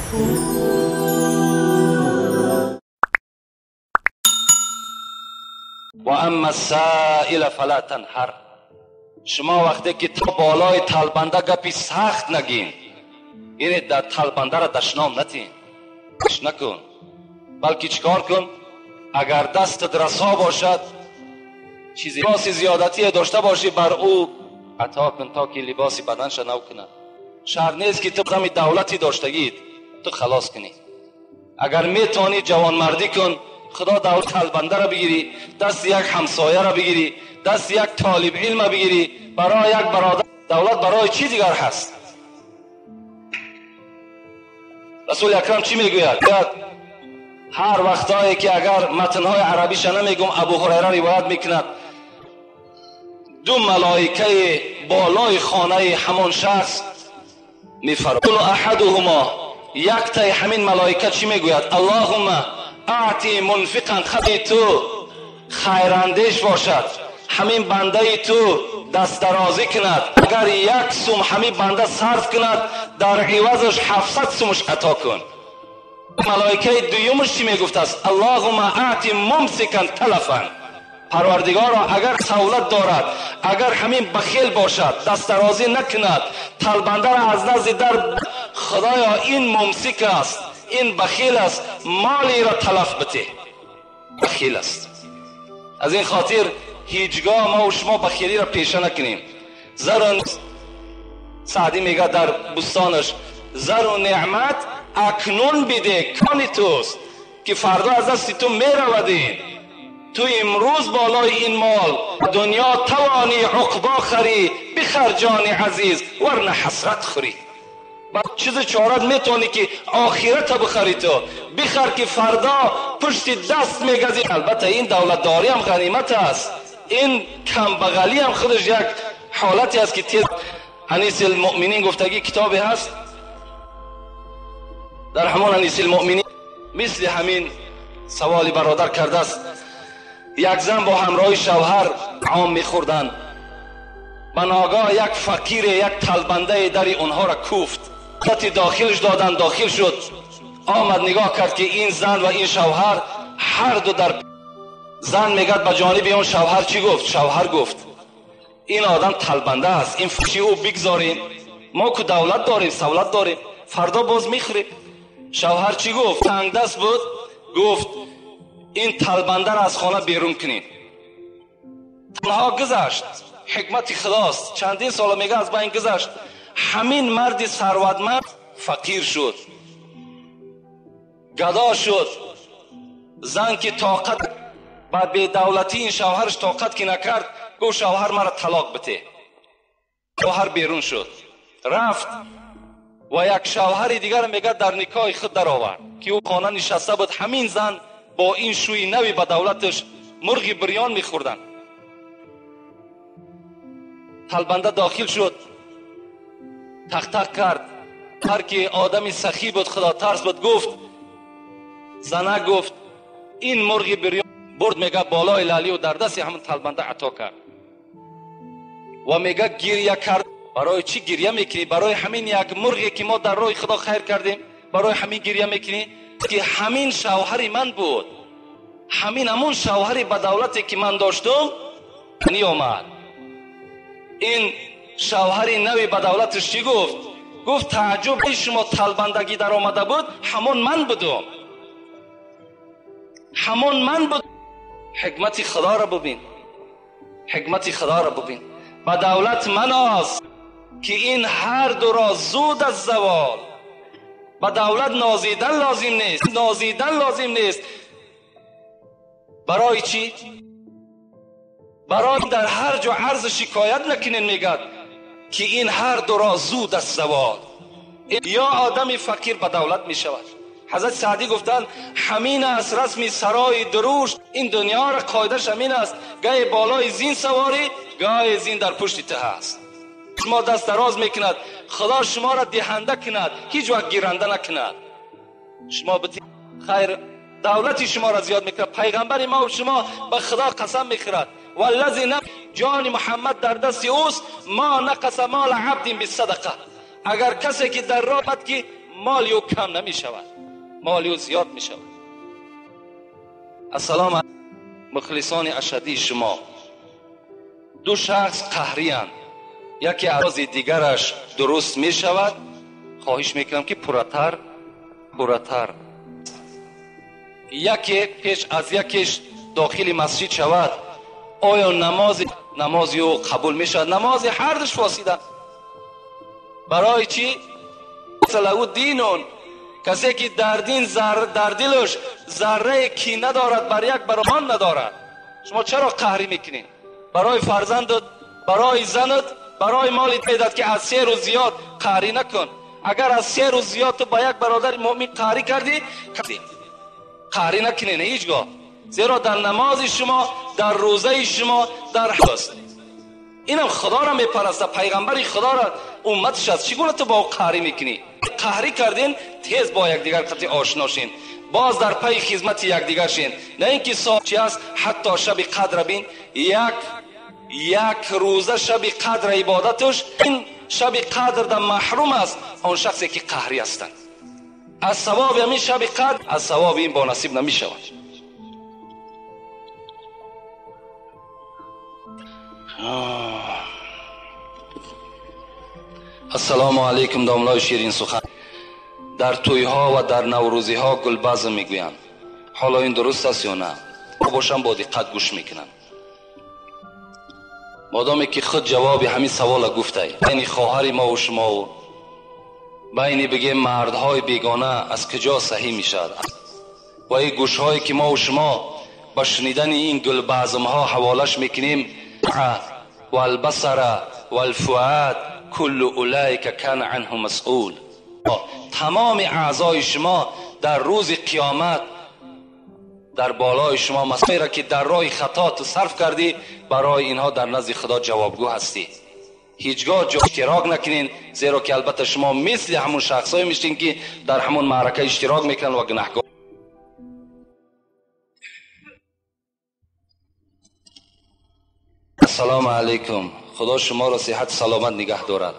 و اما السائل فلا تنهر. شما وقتی که تو بالای تلبنده گپی سخت نگین، یعنی در تلبنده را دشنام نتین، نکن، بلکه چیکار کن؟ اگر دستت رسا باشد، چیزی لباس زیادتی داشته باشی بر او عطا کن تا که لباس بدنش نو کند. شرط نیست که تو غم دولتی داشتگید تو خلاص کنی. اگر میتونی جوانمردی کن، خدا دولت تلبنده را بگیری، دست یک همسایه را بگیری، دست یک طالب علم بگیری، برای یک برادر. دولت برای چی دیگر هست؟ رسول اکرم چی میگوید؟ هر وقتایی که اگر متنهای عربیش نمیگم، ابو هریره روایت میکند، دو ملائکه بالای خانه همان شخص میفرماید، احدهما، یک تای همین ملائکه چی میگوید؟ اللهم اعطی منفقا، خدای تو خیراندیش باشد، همین بنده تو دست درازی کند، اگر یک سوم همین بنده صرف کند، در عوضش 700 سومش عطا کن. ملائکه دویمش چی میگفت است؟ اللهم اعطی ممسکا تلفا، پروردگارا اگر سهولت دارد، اگر همین بخیل باشد، دست درازی نکند، تلبنده را از نزد در، خدایا این ممسک است، این بخیل است، مالی را تلف بده، بخیل است. از این خاطر هیچگاه ما و شما بخیلی را پیشه نکنیم. زر، سعدی میگه در بستانش، زر و نعمت اکنون بده کانی توست که فردا از دست تو میرودین. تو امروز بالای این مال دنیا توانی عقبا خری، بخر جان عزیز ورنه حسرت خوری. با چیز چارت میتونی که آخرت بخری، تو بخر که فردا پشت دست میگزی. البته این دولتداری هم غنیمت است، این کم بغلی هم خودش یک حالتی است که تیز. انیس المؤمنین گفتگی کتابی هست، در همان انیس المؤمنین مثل همین سوالی برادر کرده است. یک زن با همراه شوهر عام میخوردن، بناگاه یک فقیر، یک تلبنده در اونها را کوفت، وقتی داخلش دادن داخل شد، آمد نگاه کرد که این زن و این شوهر هر دو در. زن میگه به جانب اون شوهر چی گفت؟ شوهر گفت این آدم تلبنده است، این فشی او بگذاریم، ما که دولت داریم، سولت داریم، فردا باز میخوریم. شوهر چی گفت؟ تنگ دست بود، گفت این تلبنده را از خانه بیرون کنین. تنها گذشت، حکمت خداست، چندین سال میگه از بین گذشت، همین مرد ثروتمند فقیر شد، گدا شد. زن که طاقت با بی‌دولتی این شوهرش طاقت که نکرد، گفت شوهر مرا طلاق بده. شوهر بیرون شد، رفت و یک شوهر دیگر میگه در نکاح خود در آورد که او خانه نشسته بود. همین زن با این شوی نوی به دولتش مرغ بریان میخوردن. تلبنده داخل شد، تق تق کرد. هر که آدمی سخی بود، خدا ترس بود، گفت زنه گفت این مرغ بریان برد، میگه بالای لالی و در دست همون تلبنده عطا کرد و میگه گریه کرد. برای چی گریه میکنی؟ برای همین یک مرغی که ما در راه خدا خیر کردیم، برای همین گریه میکنی؟ که همین شوهر من بود، همین همون شوهری به دولتی که من داشتم نیامد. این شوهر نوی به دولتش چی گفت؟ گفت تعجب شما تلبندگی در آمده بود، همون من بودم، همون من بود. حکمت خدا را ببین، حکمت خدا را ببین. به دولت من است که این هر دو را زود از زوال. به دولت نازیدن لازم نیست، نازیدن لازم نیست. برای چی؟ برای در هر جا عرض شکایت نکنین. میگد که این هر دو را زود از زوال. یا آدم فقیر به دولت میشود. حضرت سعدی گفتند همین است رسم سرای دروش، این دنیا را قاعدش همین است، گاه بالای زین سواری، گاه زین در پشت ته است. شما دست دراز میکند، خدا شما را دهنده کند، هیچ وقت گیرنده نکند. شما خیر دولتی شما را زیاد میکند. پیغمبر ما و شما به خدا قسم میخورد، والذی نفس جان محمد در دست اوست، ما نقص مال عبد بالصدقه. اگر کسی که در راه که Моли ӯ кам намешавад, моли ӯ зиёд мешавад. Ассалому алайкум мухлисони ашадии шумо. Ду шахс қаҳриянд, яке аз дигараш дуруст мешавад. Хоҳиш мекунам ки пурратар пурратар. Яке пеш аз якеш дохили масҷид шавад, оё намози ӯ қабул мешавад? Намози ҳардуш фосида. Барои чӣ? Лаҳу динун, касе ки дар дин дар дилаш заррае ки надорад, бар як баромон надорад. Шумо чаро қаҳрӣ мекунед? Барои фарзандат, барои занат, барои молит медад ки аз 3 рӯз зиёд қаҳрӣ накун. Агар аз 3 рӯз зиёд ту ба як бародари мӯъмин қаҳрӣ кардӣ, қаҳрӣ накунед ҳеҷгоҳ. Зеро дар намози шумо, дар рӯзаи шумо, дар ҳаст. Инам Худоро мепарастад, пайғамбари Худоро, умматаш аст. Чӣ гуна ту бо ӯ қаҳрӣ мекунӣ? Қаҳрӣ кардин, тез бо якдигар қатъи ошно шин, боз дар пайи хизмати якдигар шин. На ин ки чи аст, ҳатто шаби қадра бин, як рӯза шаби қадра ибодаташ, ин шаби қадр дар маҳрум аст он шахсе ки қаҳрӣ ҳастанд. Аз савоби ҳамин шаби қадр, аз савоби ин бонасиб намешавад. Ассалому алайкум домлои ширин сухан. Дар тӯйҳо ва дар наврӯзиҳо гулбазм мегӯянд. Ҳоло ин дуруст аст ё на? Бошам бо диққат гӯш мекунам. Модоме ки худ ҷавоби ҳамин савола гуфтай, байни хоҳари мо ва шумо байни бигем мардҳои бегона аз куҷо саҳӣ мешавад? Ва ин гӯшҳое ки мо ва шумо ба шунидани ин гулбазмҳо ҳаволаш мекунем, والبصر والفؤاد كل اولئك كان عنه مسئول. تمام اعضای شما در روز قیامت در بالای شما مسئول که در راه خطا تو صرف کردی، برای اینها در نزد خدا جوابگو هستی. هیچگاه اشتراک نکنین، زیرا که البته شما مثل همون شخصایی میشین که در همون معرکه اشتراک میکنن و گناهکار. السلام علیکم. خدا شما را صحت سلامت نگه دارد.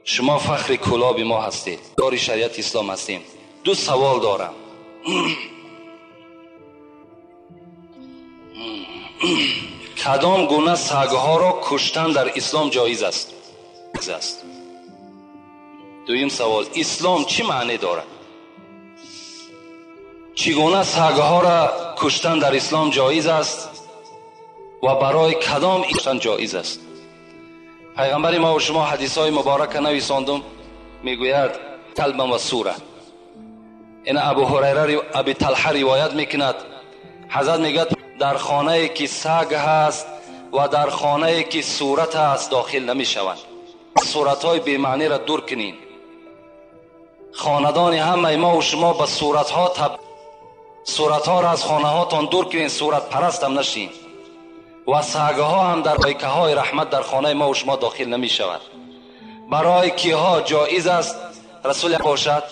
شما فخر کلاب ما هستید، داری شریعت اسلام هستیم. دو سوال دارم. کدام گونه سگ‌ها را کشتن در اسلام جایز است؟ دویم سوال، اسلام چی معنی دارد؟ چگونه سگ‌ها را کشتن در اسلام جایز است و برای کدام کشتن جایز است؟ پیغمبر ما و شما حدیث های مبارک نویساندم، میگوید کلبا و سوره. این ابو هریره ابی طلحه روایت میکند، حضرت میگوید در خانه که سگ هست و در خانه که صورت هست داخل نمیشوند. صورت های بی معنی را دور کنین. خاندان همه ما و شما به صورت ها صورت ها را از خانه هاتان دور کنین، صورت پرست هم نشین. و سگ‌ها هم در ملائکه های رحمت در خانه ما و شما داخل نمی شود. برای کیها جایز است رسول باشد؟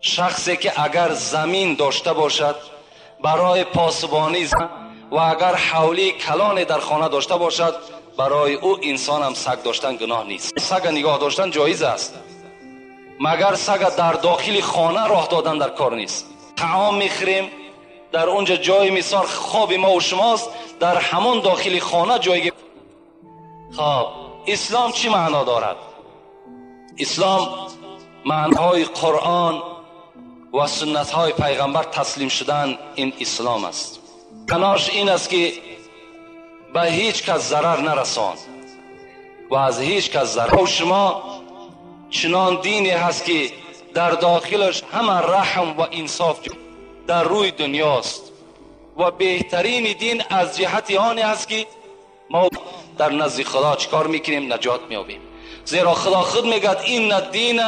شخصی که اگر زمین داشته باشد برای پاسبانی و اگر حولی کلان در خانه داشته باشد، برای او انسان هم سگ داشتن گناه نیست. سگ نگاه داشتن جایز است، مگر سگ در داخل خانه راه دادن در کار نیست. طعام میخریم در اونجا جای مثال خواب ما و شماست، در همان داخل خانه جای. خب اسلام چی معنا دارد؟ اسلام معناهای قرآن و سنت های پیغمبر تسلیم شدن، این اسلام است. معناش این است که به هیچ کس ضرر نرسان و از هیچ کس ضرر. شما چنان دینی هست که در داخلش همه رحم و انصاف در روی دنیاست و بهترین دین از جهت آنی است که ما در نزد خدا چکار میکنیم؟ نجات میابیم. زیرا خدا خود میگد این دین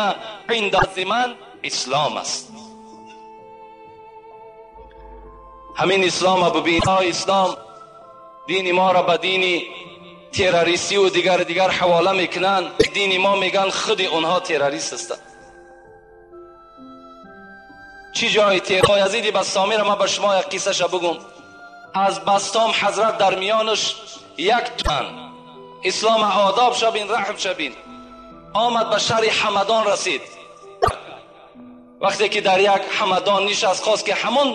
عند من اسلام است. همین اسلام ببین، اسلام دین ما را به دین تروریستی و دیگر حواله میکنن. دین ما میگن خود اونها تروریست هستند. چی جای تیر یزید بسطامی را من به شما یک قصه ش بگم. از بسطام حضرت در میانش یک تن اسلام آداب شبین، رحم شبین، آمد به شهر حمدان رسید. Вақте ки дар як ҳамадон нишаст, хост ки ҳамон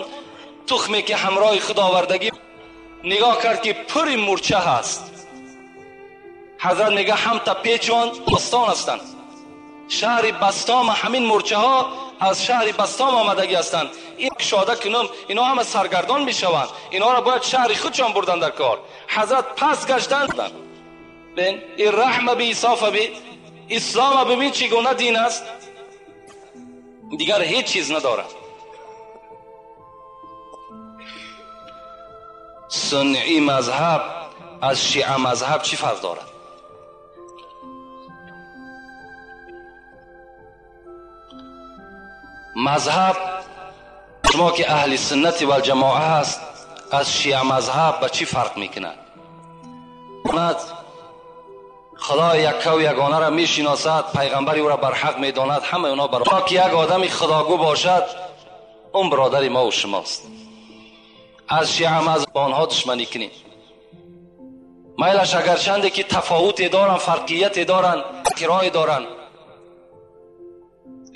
тухме ки ҳамроҳи худ овардагӣ, нигоҳ кард ки пури мурча ҳаст. Ҳазрат мега ҳамта печон бостон ҳастанд. Шаҳри Бастом ҳамин мурчаҳо аз шаҳри Бастом омадагӣ ҳастанд. Ин кушода кунум, инҳо ҳама саргардон мешаванд. Инҳоро бояд шаҳри худшон бурдан дар кор. Ҳазрат пас гаштанд. Бин, ин раҳма би исофа би ислома бибин чӣ гуна дин аст. Дигар ҳеҷ чиз надорад. Суннӣ мазҳаб аз шиа мазҳаб чӣ фарқ дорад? Мазҳаб шумо ки аҳли суннати валҷамоа ҳаст, аз шиа мазҳаб ба чӣ фарқ мекунад? Худои яккаву ягонаро мешиносад, пайғамбари ӯро барҳақ медонад, ҳамаи онҳо бар ки як одами худогӯ бошад, он бародари мо ва шумост. Аз шиа мазҳаб ба онҳо душманӣ кунем. Майлаш агарчанде ки тафовуте доранд, фарқияте доранд, кирое доранд,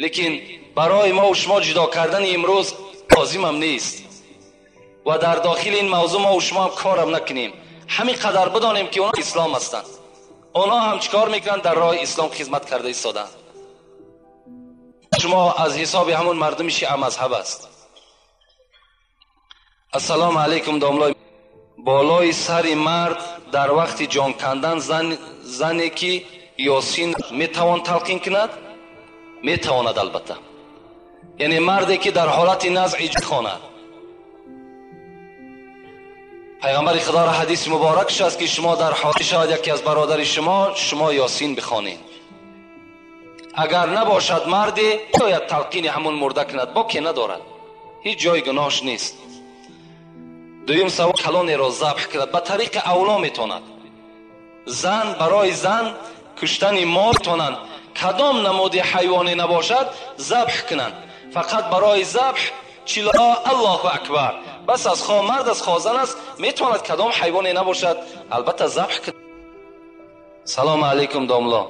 лекин барои мо ва шумо ҷудо кардани имрӯз лозимам нест ва дар дохили ин мавзӯъ мо ва шумо ҳам корам накунем. Ҳамин қадар бидонем ки онҳо ислом ҳастанд. Онҳо ҳам чӣ кор мекунанд? Дар роҳи ислом хизмат карда истоданд. Шумо аз ҳисоби ҳамон мардуми шиа мазҳаб аст. Ассалому алайкум домлой. Болои сари мард дар вақти ҷон кандан зане ки ёсин метавон талқин кунад? Метавонад албатта. Яъне марде ки дар ҳолати назъ хонад. Пайғамбари Худоро ҳадиси муборакш аст ки шумо дар ҳолати шавад яке аз бародари шумо, шумо ёсин бихонед. Агар набошад марде, бояд талқини ҳамон мурда кунад, боке надорад. Ҳеҷ ҷои гуноҳш нест. Дуюм савол, калонеро забҳ кунад ба тариқи авло метавонад. Зан барои зан куштани мол метавонанд. Кадом намуди ҳайвоне набошад забҳ кунанд. Фақат барои забҳ чило Аллоҳу акбар. Бас аз хо мард аз хо зан аст, метавонад кадом ҳайвоне набошад албатта забҳ кунад. Салому алайкум домло.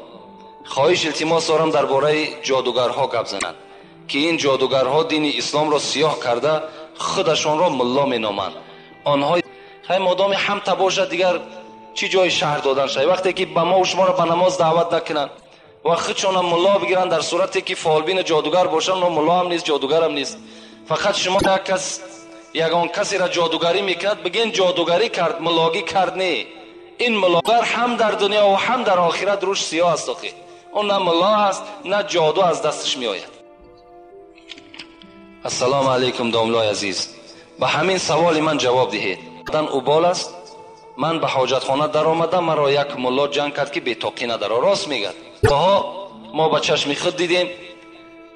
Хоҳиш илтимос дорам дар бораи ҷодугарҳо гап зананд, ки ин ҷодугарҳо дини исломро сиёҳ карда худашонро мулло меноманд. Онҳо хай модоми ҳамта бошад, дигар чӣ ҷои шаҳр додан шавад? Вақте ки ба мо ва шуморо ба намоз даъват накунанд ва худшонам мулло бигиранд, дар сурате ки фолбин ҷодугар бошанд, но мулло ҳам нест, ҷодугарам нест. Фақат шумо як кас ягон касеро ҷодугарӣ мекунад, бигин ҷодугарӣ кард, муллогӣ кард не. Ин муллогар ҳам дар дунё ва ҳам дар охират рӯш сиёҳ аст. Охи он на мулло аст, на ҷоду аз дасташ меояд. Ассалому алайкум домлои азиз. Ба ҳамин саволи ман ҷавоб диҳед. Дан убол аст. Ман ба ҳоҷатхона даромадам, маро як мулло ҷанг кард ки бетоқӣ надаро. Рост мегӯяд. Гоҳо мо ба чашми худ дидем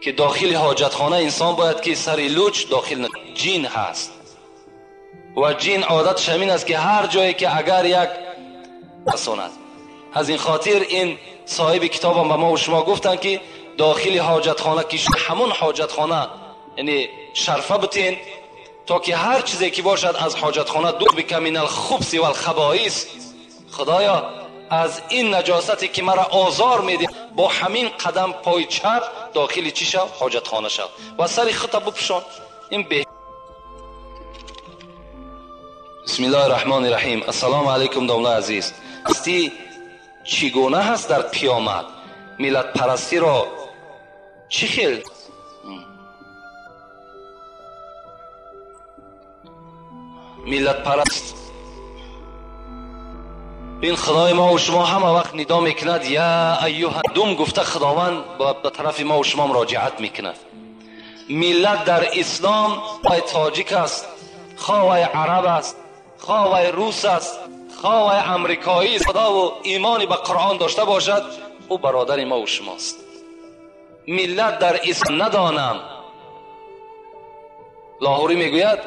ки дохили ҳоҷатхона инсон бояд ки сари луч дохил на. Ҷин ҳаст ва ҷин одатш ҳамин аст ки ҳар ҷое ки агар як расонад. Аз ин хотир ин соҳиби китобам ба мо ва шумо гуфтанд ки дохили ҳоҷатхона ки ҳамон ҳоҷатхона яъне шарфа битен, то ки ҳар чизе ки бошад аз ҳоҷатхона дур бика минал хубси валхабоис. Худоё, аз ин наҷосате ки маро озор медиҳад, бо ҳамин қадам пои чап дохили чӣ шав? Ҳоҷатхона шав ва сари худта бупӯшон. Ин бе. Бисмиллоҳи раҳмони раҳим. Ассалому алайкум домлои азиз. Ҳастӣ чӣ гуна ҳаст дар қиёмат? Миллатпарастиро чӣ хел миллатпараст? Ин Худои мо ва шумо ҳама вақт нидо мекунад, я айюҳа дум гуфта Худованд ба тарафи мо ва шумо муроҷиат мекунад. Миллат дар ислом вай тоҷик аст, хоҳ вай араб аст, хоҳ вай рус аст, хоҳ вай амрикоӣ, Худову имони ба Қуръон дошта бошад, ӯ бародари мо ва шумост. Миллат дар ислом надонам. Лоҳурӣ мегӯяд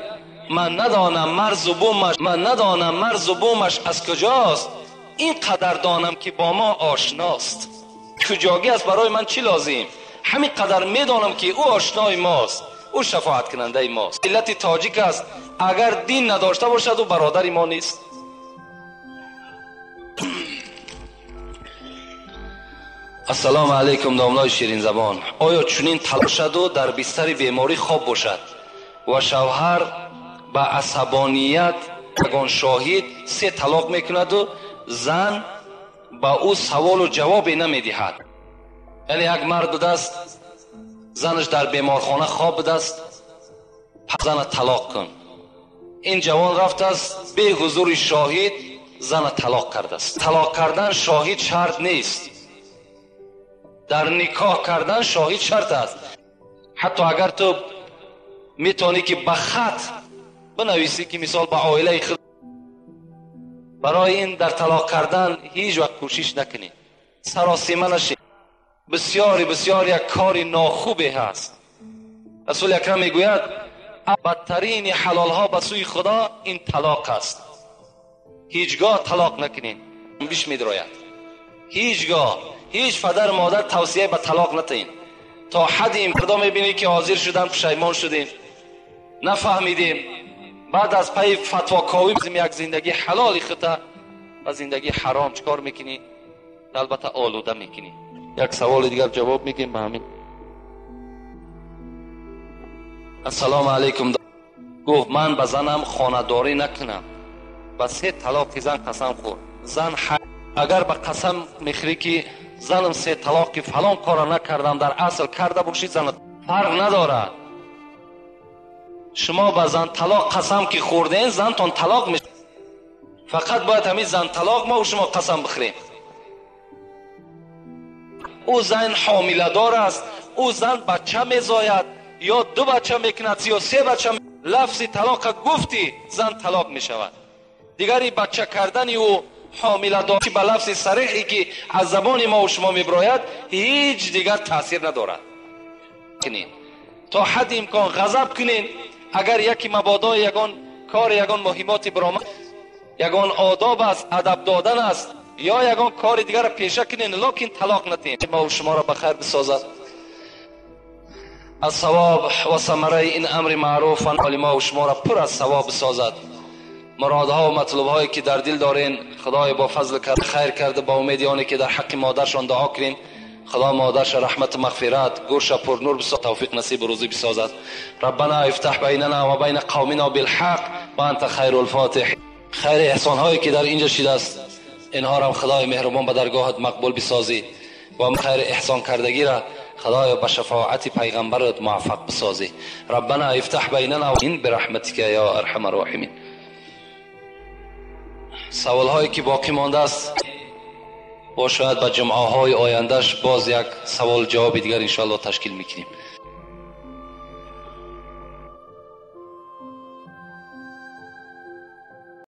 ман надонам марзу бумаш, ман надонам марзу бумаш аз куҷост, ин қадар донам ки бо мо ошност. Куҷогӣ аст барои ман чӣ лозим? Ҳамин қадар медонам ки ӯ ошнои мост, ӯ шафоаткунандаи мост. Миллати тоҷик аст, агар дин надошта бошад, ӯ бародари мо нест. Ассалому алайкум, домлои ширинзабон. Оё чунин талошаду дар бистари беморӣ хоб бошад ва шавҳар ба асабоният ягон шоҳид се талоқ мекунаду зан ба ӯ саволу ҷавобе намедиҳад? Яъне як мард будааст, занаш дар беморхона хоб будааст, зана талоқ кун. Ин ҷавон рафтааст, бе ҳузури шоҳид зана талоқ кардааст. Талоқ кардан шоҳид шарт нест, дар никоҳ кардан шоҳид шарт аст. Ҳатто агар ту метавонӣ ки ба хат бинависӣ, ки мисол ба оилаи худ, барои ин дар талоқ кардан ҳеҷ вақт кӯшиш накунӣ, саросима нашӣ. Бисёри бисёр як кори нохубе ҳаст. Расули акрам мегӯяд, бадтарини ҳалолҳо ба сӯи Худо ин талоқ аст. Ҳеҷгоҳ талоқ накунед, биш медрояд. Ҳеҷгоҳ ҳеҷ падар модар тавсия ба талоқ натаин. То ҳадди имрӯз мебинӣ ки ҳозир шудан пушаймон шудем, нафаҳмидем. Баъд аз пайи фатвоковӣ як зиндагии ҳалоли хута ба зиндагии ҳаром чикор мекунӣ? Албатта олуда мекунӣ. Як саволи дигар ҷавоб мегем ба ҳамин. Ассалому алайкум. Гуфт ман ба занам хонадорӣ накунам. Ба се талоқи зан қасам хӯрд. Зан агар ба қасам мехӯрӣ ки занам се талоқи фалон кора накардам, дар асл карда бошӣ, зан фарқ надорад. Шумо ба зан талоқ қасам ки хӯрден, зантон талоқ мешавад. Фақат бояд ҳамин зан талоқ мо шумо қасам бихӯрем. Ӯ зан ҳомиладор аст, ӯ зан бача мезояд, ё ду бача мекунад, ё се бача. Лафзи талоқа гуфтӣ, зан талоқ мешавад. Дигари бача кардани ӯ, ҳомиладор, ба лафзи сариҳе ки аз забони мо шумо мебирояд, ҳеҷ дигар таъсир надорад. То ҳадди имкон ғазаб кунед. Агар яке мабодо ягон кор, ягон муҳимоти биромад, ягон одоб аст, адаб додан аст, ё ягон кори дигарро пеша кунед, лекин талоқ натиҳед. Мо шуморо ба хайр бисозад. Аз савоб ва самараи ин амри маъруф ва мо шуморо пур аз савоб бисозад. Муродҳо ва матлубҳое ки дар дил дорен, Худоё бо фазл кард хайр карда, ба умеди оне ки дар ҳаққи модаршон дуо кунем, Худо модарша раҳмат ва мағфират, гӯрша пурнур бисозад, тавфиқ насиб рӯзӣ бисозад. Раббана ифтаҳ байнана ва байна қавмина билҳақ ва анта хайрул фотиҳ. Хайри эҳсонҳое ки дар инҷо шидааст, инҳоро Худои меҳрубон ба даргоҳат мақбул бисозӣ ва хайри эҳсон кардагиро Худоё ба шафоати пайғамбарат муваффақ бисозӣ. Раббана ифтаҳ байнана ин бираҳматика ё арҳамар роҳимин. Саволҳое ки боқӣ мондааст, бо шояд ба ҷумъаҳои ояндаш боз як савол ҷавоби дигар иншоаллоҳ ташкил мекунем.